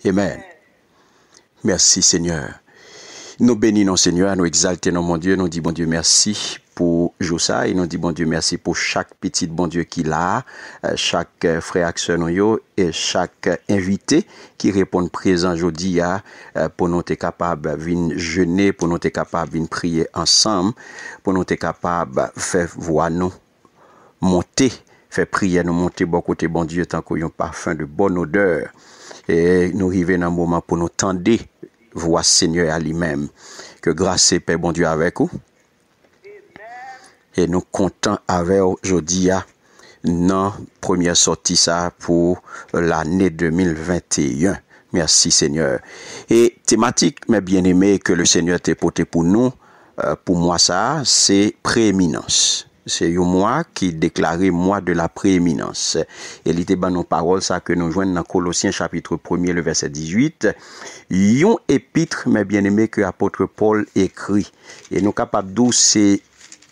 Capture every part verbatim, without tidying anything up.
Amen. Mèsi, Senyè. Nou beni non Senyè a, nou egzalte non Bondye, nou di Bondye mèsi pou jou sa a, e nou di Bondye mèsi pou chak pitit Bondye ki la a, chak frè ak sè nou yo, e chak envite ki reponn prezan jodi a, pou nou te kapab vin jene, pou nou te kapab vin priye ansanm, pou nou te kapab fè vwa nou monte, fè priyè nou monte bò kote Bondye tankou yon pafen de bòn odè. E nou rive nan moman pou nou tande vwa Senyè a li menm. Ke gras e pè Bondye avèk ou. E nou kontan avè w jodi a nan premyè sòti sa a pou lane de mil venteyen. Mèsi Senyè. E tematik, mes bien-aimés, ke le Senyè te pote pou nou, pou mwa sa a, se preeminans. Se yon mwa ki deklare mwa de la preeminans. E li te ban nou pawòl sa ke nou jwenn nan Kolosyen chapit premye, le vèsè dizuit, yon epit, mes bien-aimés, ke apot Pòl ekri. E nou kapab di w se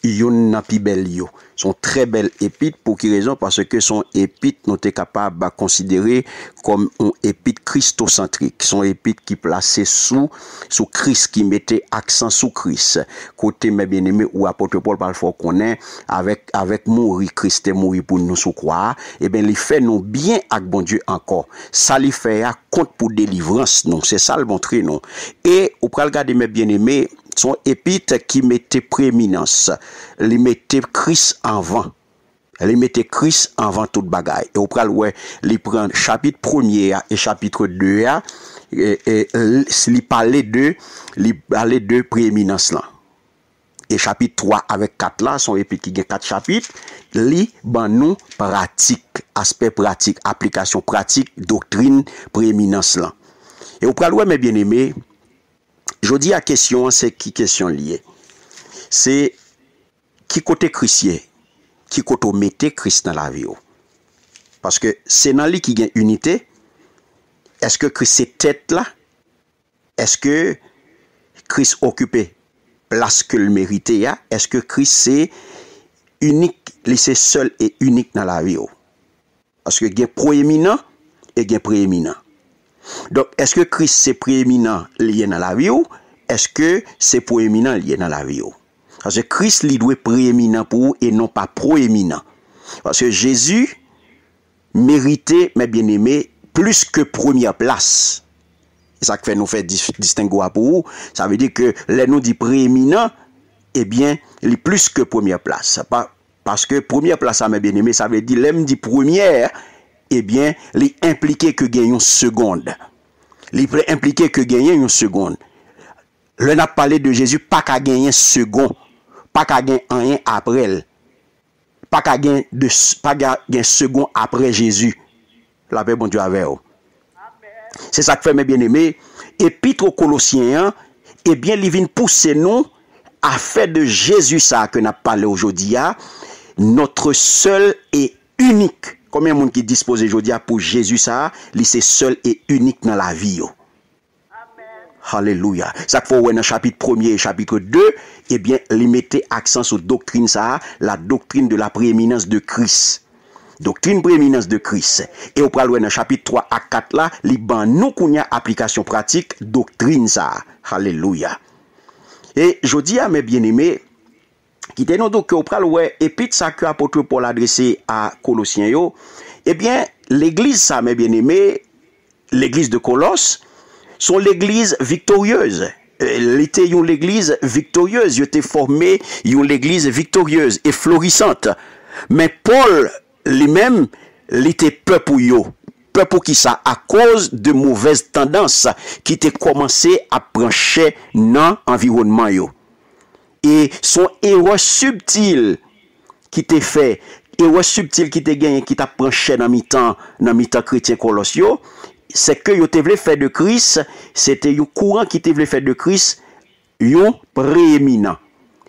youn nan pi bèl yo. Se yon trè bèl epit. Pou ki rezon? Paske se yon epit nou te kapab konsidere kòm yon epit kristosantrik. Se yon epit ki plase sou, sou Kris, ki mete aksan sou Kris. Kote, mes bien-aimés, ou apot Pòl pral fè w konnen, avèk, avèk mouri Kris te mouri pou nou sou kwa a, ebyen, li fè nou byen ak Bondye ankò. Sa li fè a kont pou delivrans nou. Se sa l montre nou. E ou pral gade, mes bien-aimés, se yon epit ki mete preeminans. Li mete Kris anvan. Li mete Kris anvan tout bagay. E ou pral wè, li pran chapit premye a e chapit de a, e, e, li pale de, li pale de preeminans lan. E chapit twa avèk kat la, se yon epit ki gen kat chapit, li ban nou pratik, aspè pratik, aplikasyon pratik doktrin preeminans lan. E ou pral wè, mes bien-aimés, jodi a kesyon an se ki kesyon l ye? Se ki kote Kris ye? Ki kote w mete Kris nan lavi w? Paske se nan li ki gen inite. Èske Kris se tèt la? Èske Kris okipe plas ke l merite a? Èske Kris se inik, li se sèl e inik nan lavi w? Paske gen pweminan e gen preyeminan. Donk, èske Kris se preyeminan li ye nan lavi w? Èske se pweminan li ye nan lavi w? Paske Kris li dwe preyeminan pou ou e non pa pweminan. Paske Jezi merite, mes bien-aimés, plis ke premyè plas. Se sa k fè nou fè dis-, distenge a pou ou. Sa vle di ke lè nou di preyeminan, ebyen, li plis ke premyè plas. Sa pa, paske premyè plas la, mes bien-aimés, sa vle di lè m di premyè, ebyen, li enplike ke gen yon segond. Li pre-, enplike ke genyen yon segond. Lè n ap pale de Jezi, pa ka genyen segond. Pa ka gen anyen apre l. Pa ka gen de, pa ka gen segond apre Jezi. Lapè Bondye avè w. Se sa k fè, mes bien-aimés, epit o Kolosyen an, ebyen, li vin pouse nou a fè de Jezi sa a ke n ap pale w jodi a, notre seul et unique. Konbyen moun ki dispoze jodi a pou Jezi sa a, li se sèl e inik nan lavi yo? Alelouya. Sa k fè w wè nan chapit premye e chapit de, ebyen, li mete aksan sou doktrin sa a, la doctrine de la prééminence de Christ. Doktrin preeminans de Kris. E w pral wè nan chapit twa ak kat la, li ban nou kounye a aplikasyon pratik doktrin sa a. Alelouya. E jodi a, mes bien-aimés, kite nou di w ke w pral wè epit sa ke apot Pòl adrese a Kolosyen yo, ebyen, legliz sa, mes bien-aimés, legliz de Kolòs, se yon legliz viktoryez. E, li te yon legliz viktoryez. Yo te fòme yon legliz viktoryez e florisant. Men Pòl, li menm, li te pè pou yo. Pè pou kisa? Akoz de movèz tandans ki te kòmanse ap pran chè nan anviwònman yo. E se yon erè sibtil ki te fè, erè sibtil ki te genyen, ki t ap pran chè nan mitan, nan mitan kretyen Kolòs yo, se ke yo te vle fè de Kris, se te yon kouran ki te vle fè de Kris yon preeminan.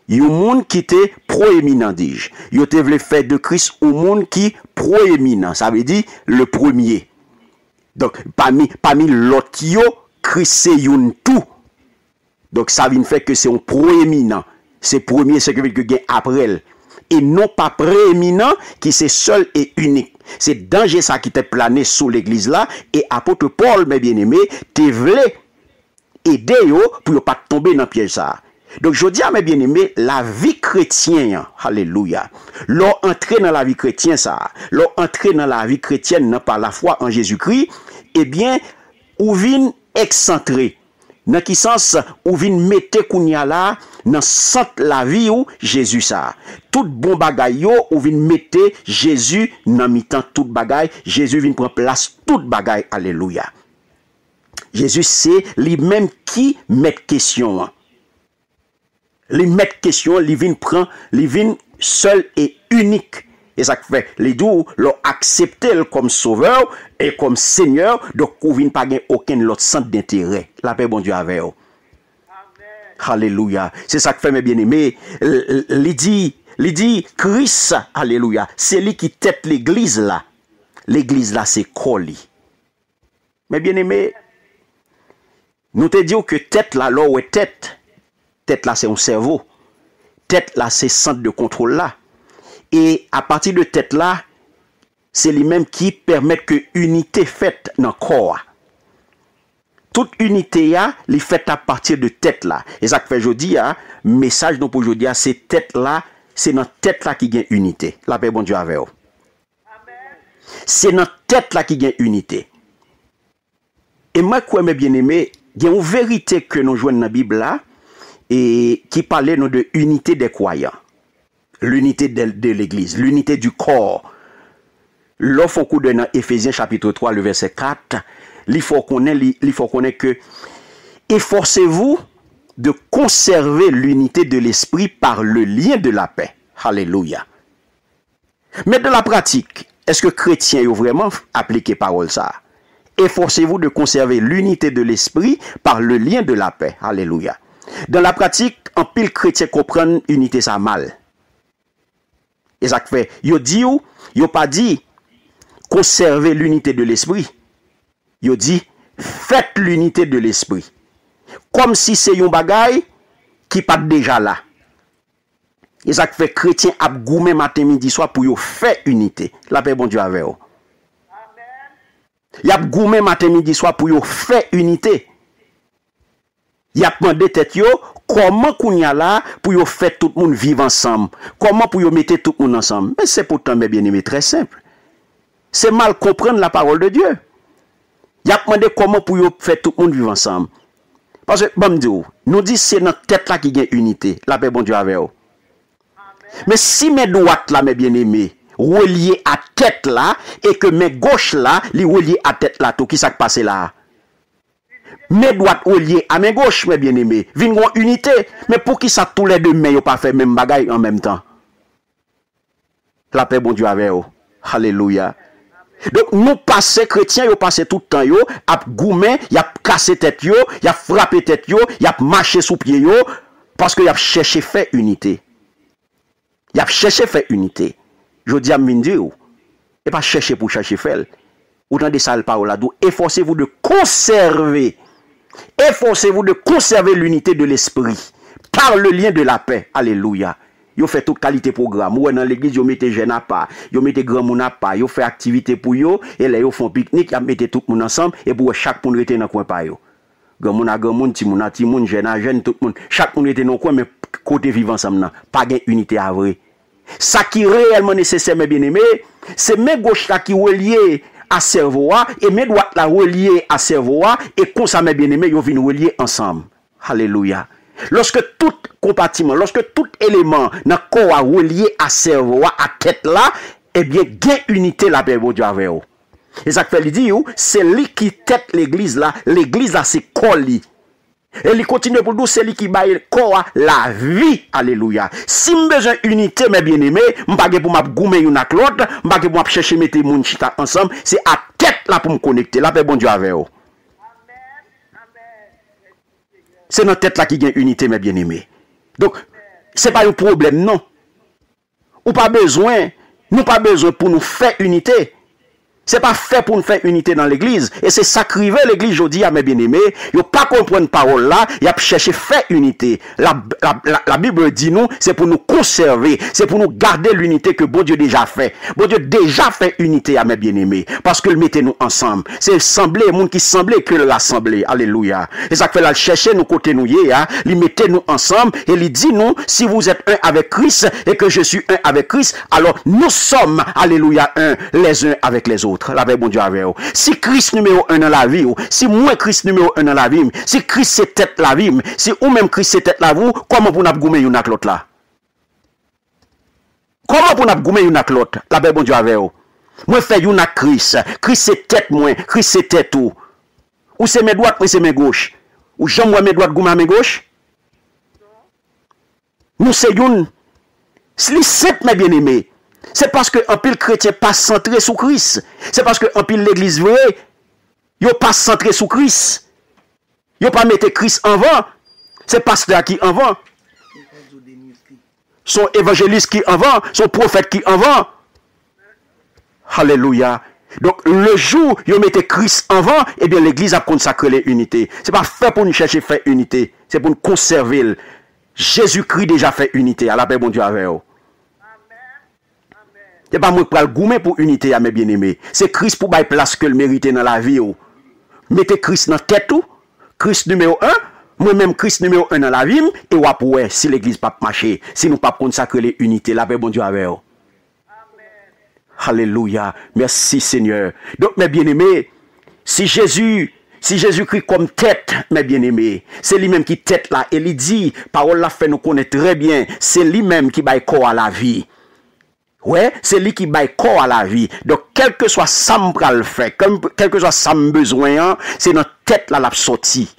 Yon moun ki te preeminan, dis-je. Yo te vle fè de Kris yon moun ki preeminan, sa vle di le premier. Donk, pami, pami lòt yo, Kris se youn tou. Donk, sa vin fè ke se yon preeminan. Se premye, se ki vle di ke gen apre l. e non pa preeminan, ki se sèl e inik. Se danje sa ki te plane sou legliz la, e apot Pòl, men byeneme, te vle ede yo pou yo pa t tonbe nan pyèj sa a. Donk, jodi a, men byeneme, lavi kretyen an, alelouya, lè w antre nan lavi kretyen sa a, lè w antre nan lavi kretyèn nan pa lafwa an Jezikri, ebyen, ou vin eksantre. Nan ki sans? Ou vin mete kounye a la nan sant lavi w Jezi sa a. Tout bon bagay yo, ou vin mete Jezi nan mitan tout bagay. Jezi vin pran plas tout bagay. Alelouya. Jezi se li menm ki mèt kesyon an. Li mèt kesyon an, li vin pran, li vin sèl e inik. E sa k fè, li di w, lè w aksepte l kòm sovè w e kòm senyè w, donk ou vin pa gen okenn lòt sant denterè. Lapè Bondye avè w. Alelouya. Se sa k fè, men byeneme, l-, l-, li di, li di, Kris, alelouya, se li ki tèt legliz la. Legliz la se kò li. Men byeneme, nou te di w ke tèt la, lè w wè tèt, tèt la se yon sèvo. Tèt la se sant de kontwòl la. E apati de tèt la, se li menm ki pèmèt ke inite fèt nan kò a. Tout inite a, li fèt apati de tèt la. E sa k fè jodi a, mesaj nou pou jodi a, se tèt la, se nan tèt la ki gen inite. Lapè Bondye avè w. Se nan tèt la ki gen inite. E mwen kwè, men byeneme, gen yon verite ke nou jwenn nan Bib la, e ki pale nou de unité des croyants, l'unité de, de l'église, l'unité du corps. Lè w fè yon koudèy nan Efezyen chapit twa, le vèsè kat, li fè w konnen, li, li fè w konnen ke, efforcez-vous de conserver l'unité de l'esprit par le lien de la paix. Alelouya. Men dans la pratique, èske kretyen yo vrèman aplike pawòl sa a? Efforcez-vous de conserver l'unité de l'esprit par le lien de la paix. Alelouya. Dans la pratique, anpil kretyen konprann inite sa a mal. E sa k fè, yo di w, yo pa di, conservez l'unité de l'esprit. Yo di, faites l'unité de l'esprit. Kòmsi se yon bagay ki pa t deja la. E sa k fè kretyen ap goumen maten, midi, swa pou yo fè inite. Lapè Bondye avè w. Y ap goumen maten, midi, swa pou yo fè inite. Y ap mande tèt yo, kòman kounye a la pou yo fè tout moun viv ansanm? Kòman pou yo mete tout moun ansanm? Men se poutan, men byeneme, trè senp. Se mal konprann la parole de Dieu. Y ap mande kòman pou yo fè tout moun viv ansanm. Paske, ban m di w, nou di se nan tèt la ki gen inite. Lapè Bondye avè w. Men si men dwat la, men byeneme, relye a tèt la, e ke men goch la, li relye a tèt la tou, ki sa k pase la a? Men dwat relye a men goch, men byeneme, vin gon inite. Men poukisa toulède men yo pa fè menm bagay an menm tan? Lapè Bondye avè w. Alelouya. Donk, nou pase, kretyen yo pase tout tan yo ap goumen, y ap kase tèt yo, y ap frape tèt yo, y ap mache sou pye yo, paske y ap chèche fè inite. Y ap chèche fè inite. Jodi a, m vin di w, e pa chèche pou chèche fè l. Ou tande sa pawòl la di w, efforcez-vous de conserver, efforcez-vous de conserver l'unité de l'esprit par le lien de la paix. Alelouya. Yo fè tout kalite pwogram. Ou wè nan legliz, yo mete jèn apa, yo mete granmoun apa, yo fè aktivite pou yo, e lè yo fè yon piknik, y ap mete tout moun ansanm, epi w wè chak moun rete nan kwen pa yo. Granmoun a granmoun, timoun a timoun, jèn a jèn, tout moun. Chak moun rete nan yon kwen, men kote viv ansanm nan, pa gen inite a vre. Sa ki reyèlman nesesè, men byeneme, se men goch la ki relye a sèvo a, e men dwat la relye a sèvo a, e konsa, men byeneme, yo vin relye ansanm. Alelouya. Lòske tout konpatiman, lòske tout eleman nan kò a relye a sèvo a, a tèt la, ebyen, gen inite, lapè Bondye avè w. E sa k fè li di w, se li ki tèt legliz la, legliz la se kò li. E li kontinye pou l di w, se li ki bay kò a lavi. Alelouya. Si m bezwen inite, men byeneme, m pa gen pou m ap goumen youn ak lòt, m pa gen pou m ap chèche mete moun chita ansanm, se a tèt la pou m konekte. Lapè Bondye avè w. Se nan tèt la ki gen inite, men byeneme. Donk, se pa yon pwoblèm, non. Ou pa bezwen, nou pa bezwen pou nou fè inite. Se pa fè pou n fè inite nan legliz. E se sa k rive legliz jodi a, men byeneme. Yo pa konprann pawòl la, y ap chèche fè inite. La, la, la, Labib di nou, se pou nou konsève, se pou nou gade linite ke Bondye deja fè. Bondye deja fè inite a, men byeneme, paske l mete nou ansanm. Se sanble, moun ki sanble ke l rasanble. Alelouya. Se sa k fè l al chèche nou kote nou ye a, li mete nou ansanm e li di nou, si vous êtes un avec Christ et que je suis un avec Christ, alors nous sommes, alelouya, un les uns avec les autres. Lapè Bondye avè w. Si Kris nimewo en nan lavi w, si mwen Kris nimewo en nan lavi m, si Kris se tèt lavi m, si ou menm Kris se tèt lavi w, kòman pou n ap goumen youn ak lòt la? Kòman pou n ap goumen youn ak lòt? Lapè Bondye avè w. Mwen fè youn ak Kris. Kris se tèt mwen, Kris se tèt ou. Ou se men dwat, mwen se men goch. Ou janm wè men dwat goumen a men goch? Nou se youn. Li senp, men byeneme. Se paske anpil kretyen pa santre sou Kris. Se paske anpil legliz vre, yo pa santre sou Kris. Yo pa mete Kris anvan. Se pastè a ki anvan. Se yon evanjelis ki anvan. Se yon pwofèt ki anvan. Alelouya. Donk, le jou yo mete Kris anvan, ebyen, legliz ap konn sa k rele inite. Se pa fè pou n chèche fè inite. Se pou n konsève l. Jezikri deja fè inite a. Lapè Bondye avè w. Se pa mwen k pral goumen pou inite a, men byeneme. Se Kris pou bay plas ke l merite nan lavi w. Mete Kris nan tèt ou. Kris nimewo en. Mwen menm, Kris nimewo en nan lavi m. E w ap wè si legliz p ap mache, si nou p ap konn sa k rele inite. Lapè Bondye avè w. Alelouya. Mèsi, Senyè. Donk, men byeneme, si Jezi, si Jezikri kòm tèt, men byeneme, se li menm ki tèt la. E li di, pawòl la fè nou konnen trè byen, se li menm ki bay kò a lavi. Wè, se li ki bay kò a lavi. Donk, kèlkeswa sa m pral fè, kèm-, kèlkeswa sa m bezwen an, se nan tèt la l ap sòti.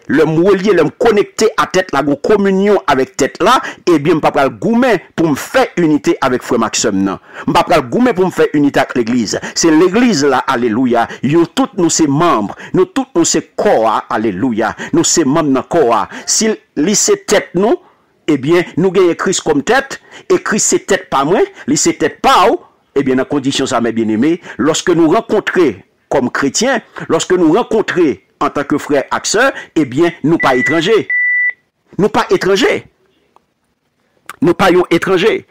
Lè m relye, lè m konekte a tèt la, gon kominyon avèk tèt la, ebyen, m pa pral goumen pou m fè inite avèk frè m ak sè m nan. M pa pral goumen pou m fè inite ak legliz. Se legliz la, alelouya. Yo tout nou se manm, nou tout nou se kò a, alelouya. Nou se manm nan kò a. Si li se tèt nou, ebyen, nou genyen Kris kòm tèt, e Kris se tèt pa mwen, li se tèt pa w, ebyen, nan kondisyon sa, men byeneme, lòske nou rankontre kòm kretyen, lòske nou rankontre antanke frè ak sè, ebyen, nou pa etranje. Nou pa etranje. Nou pa yon etranje.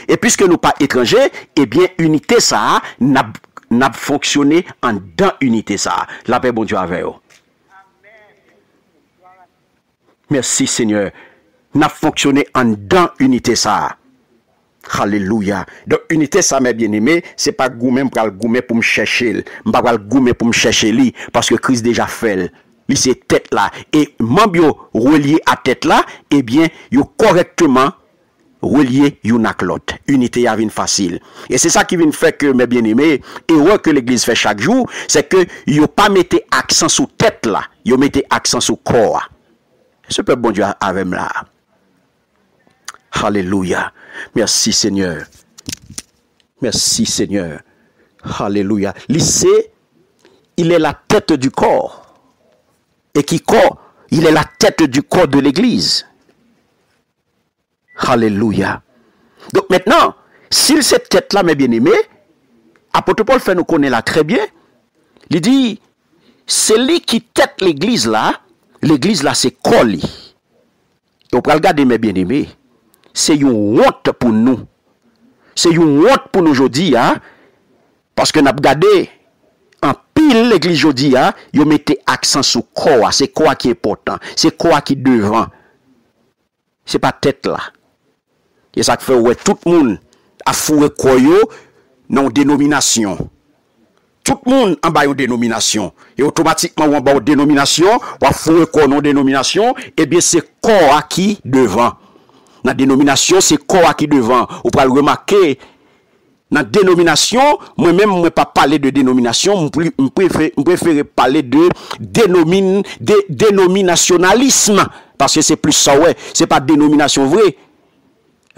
E piske nou pa etranje, ebyen, inite sa a, n ap, n ap fonksyone anndan inite sa a. Lapè Bondye avè w. Mèsi, Senyè. N ap fonksyone anndan inite sa a. Alelouya. Donk, inite sa, men byeneme, se pa goumen m pral goumen pou m chèche l. M pa pral goumen pou m chèche li, paske Kris deja fè l. Li se tèt la. E manm yo relye a tèt la, ebyen, yo kòrèkteman relye youn ak lòt. Inite a vin fasil. E se sa ki vin fè ke, men byeneme, erè ke legliz fè chak jou, se ke yo pa mete aksan sou tèt la, yo mete aksan sou kò a. Se pèp Bondye a avè m la. Alelouya. Mèsi, Senyè. Mèsi, Senyè. Alelouya. Li se, il est la tête du corps. E ki kò? Il est la tête du corps de l'église. Alelouya. Donk, mentnan, si l se tèt la, men byeneme, apot Pòl fè nou konnen la trè byen, li di, se li ki tèt legliz la, legliz la se kò li. E w pral gade, men byeneme, se yon wont pou nou. Se yon wont pou nou jodi a, paske n ap gade anpil legliz jodi a, yo mete aksan sou kò a. Se kò a ki enpòtan, se kò a ki devan. Se pa tèt la. E sa k fè w wè tout moun ap foure kò yo nan yon denominasyon. Tout moun anba yon denominasyon. E otomatikman, w anba yon denominasyon, w ap foure kò w nan yon denominasyon, ebyen, se kò a ki devan. Nan denominasyon, se kò a ki devan. Ou pral remake, nan denominasyon, mwen menm, mwen pa pale de denominasyon, m pre-, m prefe-, m prefere pale de denomin-, de, denominasyonalis, paske se plis sa w wè, se pa denominasyon vre.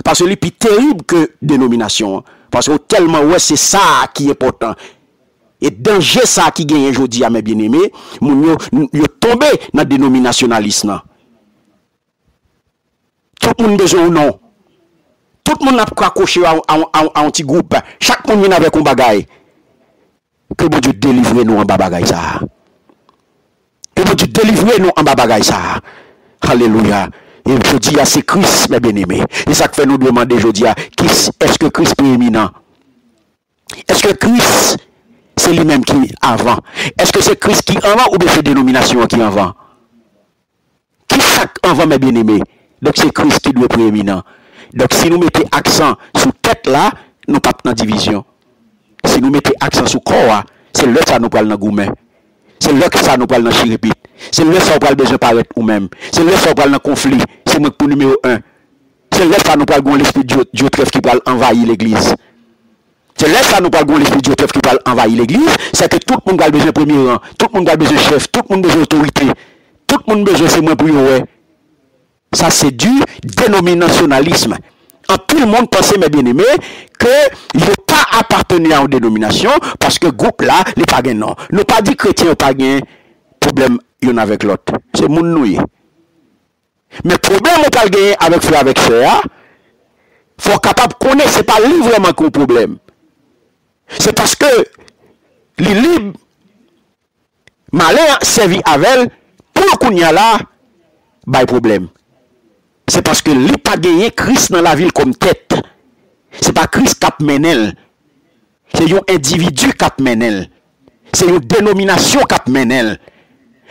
Paske li pi terib ke denominasyon an. Paske w tèlman wè se sa a ki enpòtan. E danje sa a ki genyen jodi a, men byeneme, moun yo, yo tonbe nan denominasyonalis lan. Tout moun bezwen yon non. Tout moun ap akwoche a, a, a, a yon ti gwoup. Chak moun vin avèk yon bagay. Ke Bondye delivre nou anba bagay sa a. Ke Bondye delivre nou anba bagay sa a. Alelouya. E jodi a, se Kris, mè byeneme. E sa k fè nou dwe mande jodi a, ki, èske Kris preyeminan? Èske Kris se li menm ki anvan? Èske se Kris ki anvan oubyen se denominasyon an ki anvan? Ki sa k anvan, mè byeneme? Donk, se Kris ki dwe preyeminan. Donk, si nou mete aksan sou tèt la, nou p ap nan divizyon. Si nou mete aksan sou kò a, se lè sa nou pral nan goumen. Se lè sa nou pral nan chirepit. Se lè sa w pral bezwen parèt ou menm. Se lè sa w pral nan konfli. Se mwen k pou nimewo en. Se lè sa nou pral gen yon lespri Dyo-, Dyotrèf ki pral anvayi legliz. Se lè sa nou pral gen yon lespri Dyotrèf ki pral anvayi legliz, se ke tout moun pral bezwen premye ran, tout moun pral bezwen chèf, tout moun bezwen otorite, tout moun bezwen se mwen pou yo wè. Sa se di denominasyonalism. Anpil moun panse, mè byeneme, ke yo pa apateni a yon denominasyon paske gwoup la, li pa gen non. Nou pa di kretyen yo pa gen pwoblèm youn avèk lòt. Se moun nou ye. Men pwoblèm ou pral genyen avèk frè avèk sè a, fò w kapab konnen se pa li vrèman ki yon pwoblèm. Se paske li lib, malen an sèvi avè l pou l kounye a la bay pwoblèm. Se paske li pa genyen Kris nan lavi l kòm tèt. Se pa Kris k ap mennen l. Se yon endividi k ap mennen l. Se yon denominasyon k ap mennen l.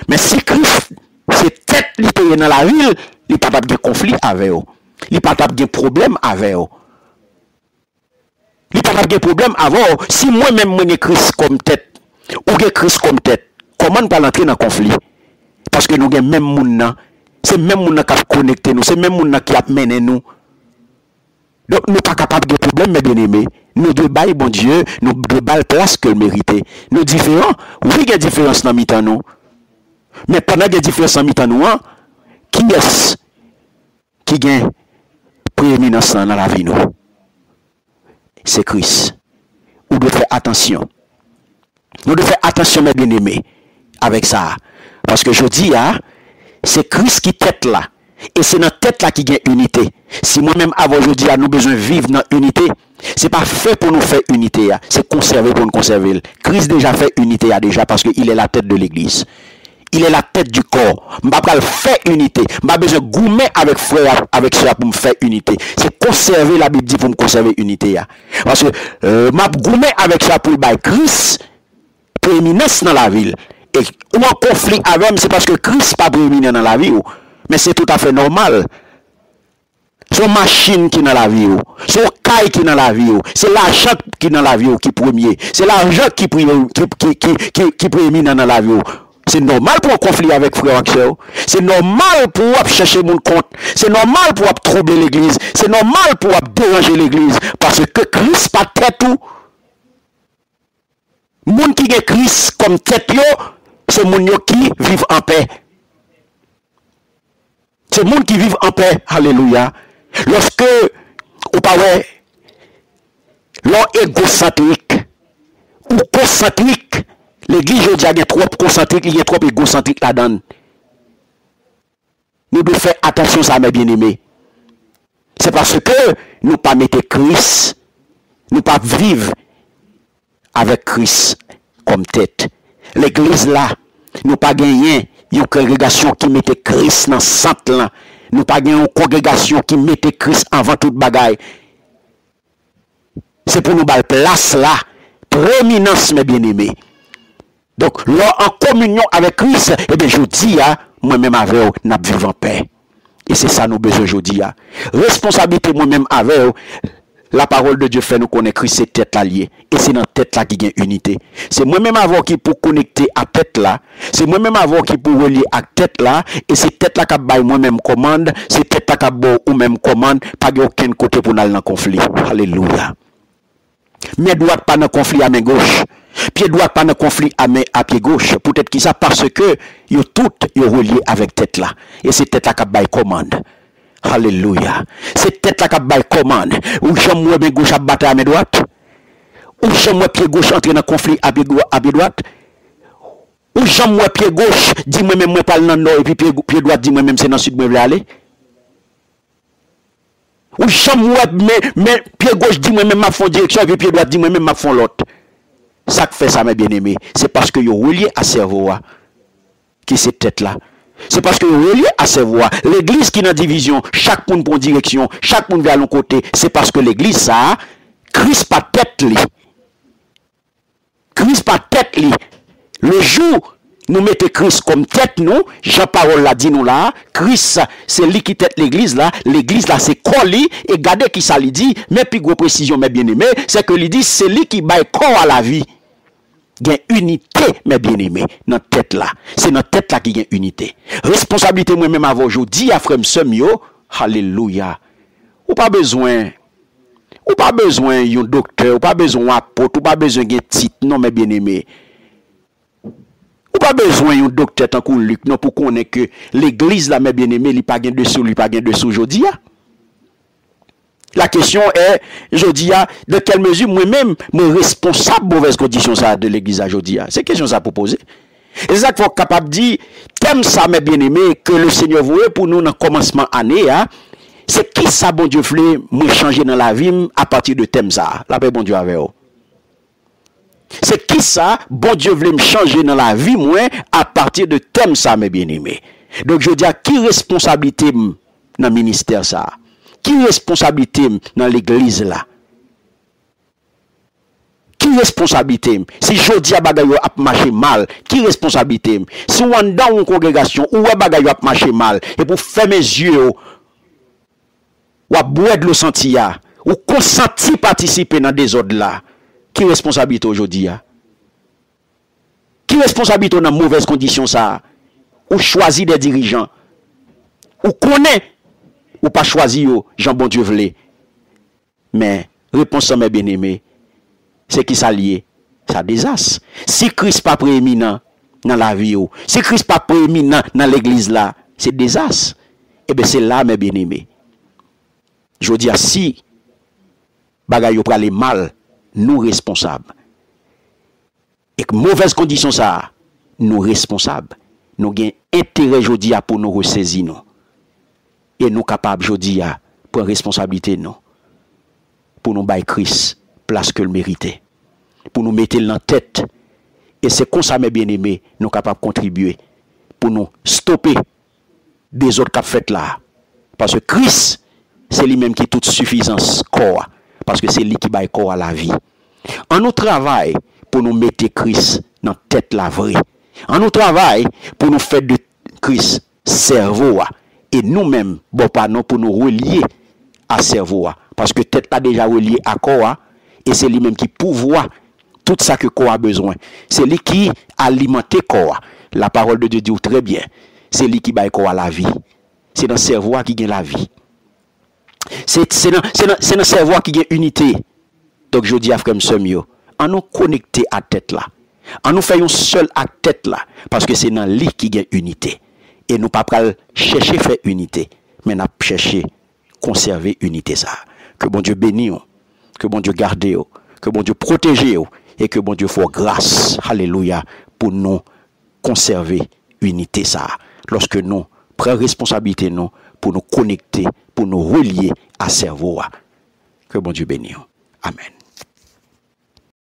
Men si Kris se tèt li te ye nan lavi l, li pa t ap gen konfli avè w. Li pa t ap gen pwoblèm avè w. Li pa t ap gen pwoblèm avè w. Si mwen menm mwen gen Kris kòm tèt, ou gen Kris kòm tèt, kòman n pral antre nan konfli? Paske nou gen menm moun nan. Se menm moun nan k ap konekte nou. Se menm moun nan ki ap mennen nou. Donk, nou pa kapab gen pwoblèm, mè byeneme. Nou dwe bay Bondye, nou dwe ba l plas ke l merite. Nou diferan. Wi, gen diferans nan mitan nou. Men pandan gen diferans nan mitan nou an, kiyès ki gen preyeminans lan nan lavi nou? Se Kris. Ou dwe fè atansyon. Nou dwe fè atansyon, mè byeneme, avèk sa a. Paske jodi a, se Kris ki tèt la. E se nan tèt la ki gen inite. Si mwen menm avè w jodi a, nou bezwen viv nan inite, se pa fè pou nou fè inite a, se konsève pou nou konsève l. Kris deja fè inite a deja, paske il est la tête de l'église. Il est la tête du corps. M pa pral fè inite. M pa bezwen goumen avèk frè a, avèk sè a pou m fè inite. Se konsève, Labib di pou m konsève inite a. Paske, euh, m ap goumen avèk sa pou l bay Kris preyeminans nan lavi l. E ou an konfli avè m, se paske Kris pa preyeminan nan lavi w. Men se toutafè nòmal. Se yon machin ki nan lavi w. Se yon kay ki nan lavi w. Se lajan ki nan lavi w ki premye. Se lajan ki, priyo- ki, ki, ki, ki, ki preyeminan nan lavi w. Se nòmal pou w an konfli avèk frè w ak sè w. Se nòmal pou w ap chèche moun kont. Se nòmal pou w ap twouble legliz. Se nòmal pou w ap deranje legliz. Paske Kris pa tèt ou. Moun ki gen Kris kòm tèt yo, se moun yo ki viv anpè. Se moun ki viv anpè. Alelouya. Lòske ou pa wè, lè w egosantrik, ou konsantrik, legliz jodi a gen twòp konsantrik, li gen twòp egosantrik ladan l. Nou dwe fè atansyon sa, mè byeneme. Se paske nou pa mete Kris, nou pa viv avèk Kris kòm tèt. Legliz la, nou pa genyen yon kongregasyon ki mete Kris nan sant lan. Nou pa gen yon kongregasyon ki mete Kris anvan tout bagay. Se pou nou ba l plas la, preyeminans, mè byeneme. Donk, lè w an kominyon avèk Kris, ebyen, jodi a, mwen menm avè w, n ap viv anpè. E se sa nou bezwen jodi a. Responsablite mwen menm avè w, la parole de Dieu fè nou konnen Kris se tèt la l ye. E se nan tèt la ki gen inite. Se mwen menm avè w ki pou konekte a tèt la. Se mwen menm avè w ki pou relye ak tèt la. E se tèt la k ap bay mwen menm kòmand. Se tèt la k ap ba w ou menm kòmand. Pa gen okenn kote pou n al nan konfli. Alelouya. Men dwat pa nan konfli a men goch. Pye dwat pa nan konfli a men, a pye goch. Poutèt ki sa? Paske yo tout, yo relye avèk tèt la. E se tèt la k ap bay kòmand. Alelouya. Se tèt la k ap bay kòmand. Ou janm wè men goch ap batay a men dwat? Ou janm wè pye goch antre nan konfli a pye gwo-, a pye dwat? Ou janm wè pye goch di mwen menm mwen pral nan nò epi pye, pye dwat di mwen menm se nan sid mwen vle ale? Ou janm wè men, men pye goch di mwen menm m ap fè yon direksyon epi pye dwat di mwen menm m ap fè yon lòt? Sa k fè sa, mè byeneme, se paske yo relye a sèvo a, ki se tèt la. Se paske yo relye a sèvo a. Legliz ki nan divizyon, chak moun pran direksyon, chak moun vle al yon kote, se paske legliz sa a, Kris pa tèt li. Kris pa tèt li. Le jou nou mete Kris kòm tèt nou, jan pawòl la di nou la a, Kris se li ki tèt legliz la, legliz la se kò li, e gade kisa li di, men pi gwo presizyon, mè byeneme, se ke li di se li ki bay kò a lavi. Gen inite, mè byeneme, nan tèt la. Se nan tèt la ki gen inite. Responsablite mwen menm avè w jodi a, frè m, sè m yo, alelouya. Ou pa bezwen, ou pa bezwen yon doktè, ou pa bezwen yon apot, ou pa bezwen gen tit, non, mè byeneme. Ou pa bezwen yon doktè tankou Lik, non, pou konnen ke legliz la, mè byeneme, li pa gen desou, li pa gen desou jodi a. La question est, jodi a, dans quelle mesure mwen menm, mwen responsab movèz kondisyon sa a de legliz la jodi a? Se kesyon sa pou poze. E se sa k fè w kapab di, tèm sa, mè byeneme, ke le Senyè voye pou nou nan kòmansman ane a, se kisa Bondye vle mwen chanje nan lavi m apati de tèm sa a. Lapè Bondye avè w. Se kisa Bondye vle m chanje nan lavi mwen apati de tèm sa, mè byeneme? Donk, jodi a, ki responsablite m nan ministè sa a? Ki responsablite m nan legliz la? Ki responsablite m? Si jodi a bagay yo ap mache mal, ki responsablite m? Si w anndan yon kongregasyon, ou wè bagay yo ap mache mal, epi w fèmen zye w, w ap bwè dlo santi a, ou konsanti patisipe nan dezòd la, ki responsablite w jodi a? Ki responsablite w nan movèz kondisyon sa a? Ou chwazi de dirijan. Ou konnen ou pa chwazi yo jan Bondye vle. Men, repons lan, mè byeneme, se ki sa l ye? Sa dezas. Si Kris pa preyeminan nan lavi w, si Kris pa preyeminan nan legliz la, se dezas. Ebyen, se la, mè byeneme. Jodi a, si bagay yo prale mal, nou responsab. E k movèz kondisyon sa a, nou responsab. Nou gen enterè jodi a pou nou resezi nou. E nou kapab jodi a pran responsablite nou. Pou nou bay Kris plas ke l merite. Pou nou mete l nan tèt. E se konsa, mè byeneme, nou kapab kontribye. Pou nou stope dezòd k ap fèt la a. Paske Kris, se li menm ki tout sifizans kò a. Paske se li ki bay kò a lavi. An nou travay pou nou mete Kris nan tèt la vre. An nou travay pou nou fè de Kris sèvo a. E nou menm, bò pa nou, pou nou relye a sèvo a. Paske tèt la deja relye a kò a. E se li menm ki pouvwa tout sa ke kò a bezwen. Se li ki alimante kò a. La parole de Dieu di w trè byen. Se li ki bay kò a lavi. Se nan sèvo a ki gen lavi. Se, se nan, se nan, se nan sèvo a ki gen inite. Donk, jodi a, frè m, sè m yo, an nou konekte a tèt la. An nou fè yon sèl ak tèt la. Paske se nan li ki gen inite. E nou pa pral chèche fè inite. Men n ap chèche konsève inite sa a. Ke Bondye beni w. Ke Bondye gade w. Ke Bondye pwoteje w. E ke Bondye fè w gras. Alelouya. Pou nou konsève inite sa a. Lòske nou pran responsablite nou pou nou konekte, pou nou relye a sèvo a. Ke Bondye beni w. Amèn.